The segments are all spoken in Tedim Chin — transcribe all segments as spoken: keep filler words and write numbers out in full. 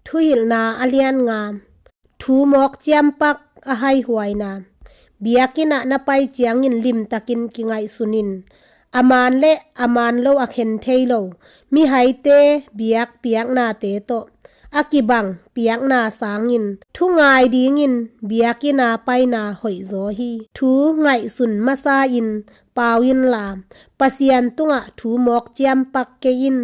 Thuhilhna a lian nga. Thu mawk ciampak a haihuaina. Biakinn ah na pai ciangin limtakin kingaihsun in. A man le a man lo a khen thei lo mihaite biak piaknate tawh a kibang piakna sangin thu ngai dingin biakinn a paina hoihzaw hi. Thu ngaihsun masa in pau inla, Pasian tungah thu mawk ciampak kei in.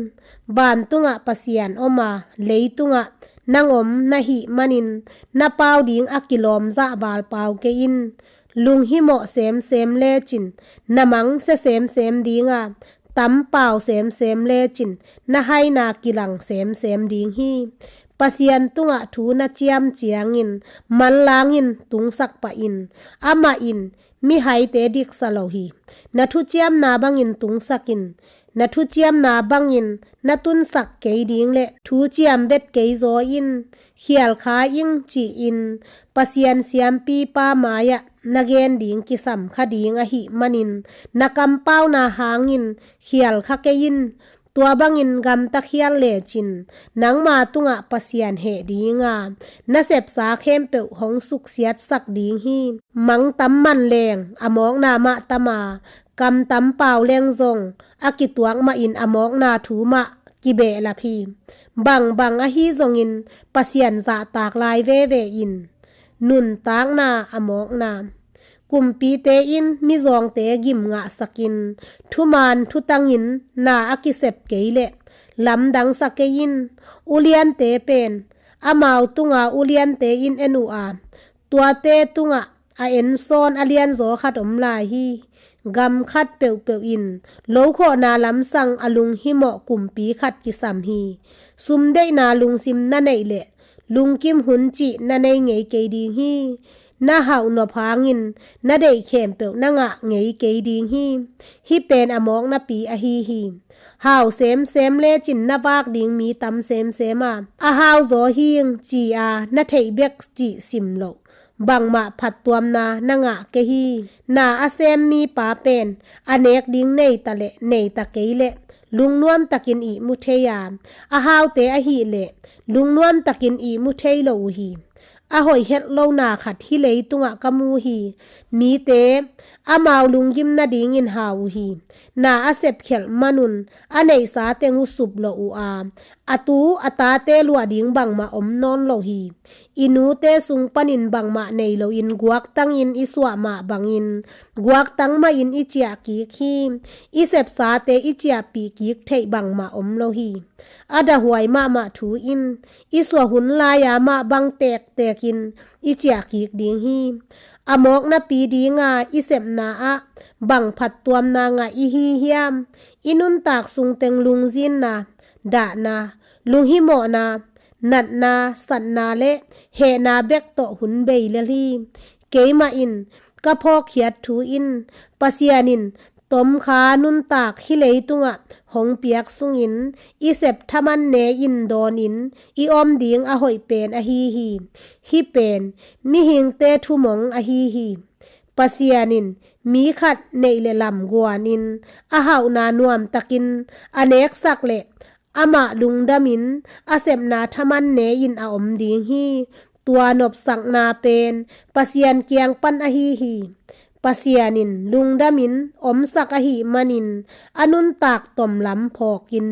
Vantungah Pasian om a, leitungah nang om na hih manin na pau ding a kilawm zah val pau kei in. Lunghimawh semsem lecin na mang sia semsem ding a, tam pau semsem lecin na haina kilang semsem ding hi. Pasian tungah thu na ciam ciangin manlangin tungsak pah in. Amah in mihaite diksa lo hi. Na thuciamna bangin tungsak in. Na thuciamna bangin na tunsak kei ding le thuciam vet kei zaw in. Khial kha ing ci-in Pasian siampipa mai-ah na gen ding kisam kha ding ahih manin na kampauna hangin khial kha kei in. Tua bangin gamta khial lecin nangma tungah Pasian heh ding a, na sepsa khempeuh hong suksiatsak ding hi. Mang tam man leng a mawkna mah tam a, kam tam pau leng zong a kituak mahin a mawkna thu mah kibehlap hi. Bangbang ahi zongin Pasian zahtak lai veve in. Nuntakna a mawkna. Kumpite in mizawngte gim ngahsakin thuman thutangin na a kisep kei leh lamdangsa kei in. Uliante pen amau tunga uliante in en uh a, tuate tungah a ensawn a lianzaw khat om lai hi. Gam khat peuhpeuh in lokhawhna lamsang a lunghimawh kumpi khat kisam hi. Sumdeihna lungsim na neih leh lungkim hun cih na nei ngei kei ding hi. Na hauh nop hangin na deih khempeuh na ngah ngei kei ding hi. Hih pen a mawknapi ahi hi. Hau semsem lecin na vak ding mi tam semsem a, a hauzaw hing ci-a na theih bek cih sim loh bangmah phattuamna na ngah kei hi. Na a sem mipa pen a nek ding neita leh neita kei leh lungnuamtakin ihmu thei a, a haute ahih leh lungnuamtakin ihmu thei lo uh hi. A hoih het lona khat hih leitungah ka mu hi. Mite amau lunggim nadingin hau uh hi. Na a sepkhelh manun a neihsa teng uh sup lo uh a, a tu a tate luah ding bangmah om nawn lo hi. I nute sung panin bangmah nei loin guaktangin i suah mah bangin guaktang mahin i ciah kik hi. I sepsate i ciahpih kik theih bangmah om lo hi. A dahuai mahmah thu in i suah hun lai-a mah bang tektekin i ciah kik ding hi. A mawknapi dinga i sepna ah bang phattuamna ngah i hi hiam? I nuntak sungteng lungzinna, dahna, lunghimawhna, natna, satna le hehna bek tawh hun bei lel hi. Keimah in ka phawkkhiat thu in Pasian in tomkha nuntak hih leitungah hong piak sungin i sep thaman ne-in dawnin i om ding a hoih pen ahi hi. Hih pen mihingte thumong ahi hi. Pasian in mi khat neih le lam guanin a hauhna nuamtakin a neksak le amah lungdamin a sepna thaman ne-in a om ding hi. Tua nopsakna pen Pasian kiang pan ahi hi. Pasian in lungdamin omsak ahih manin a nuntak tomlam phawkin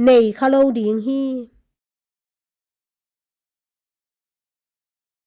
nei kha lo ding hi.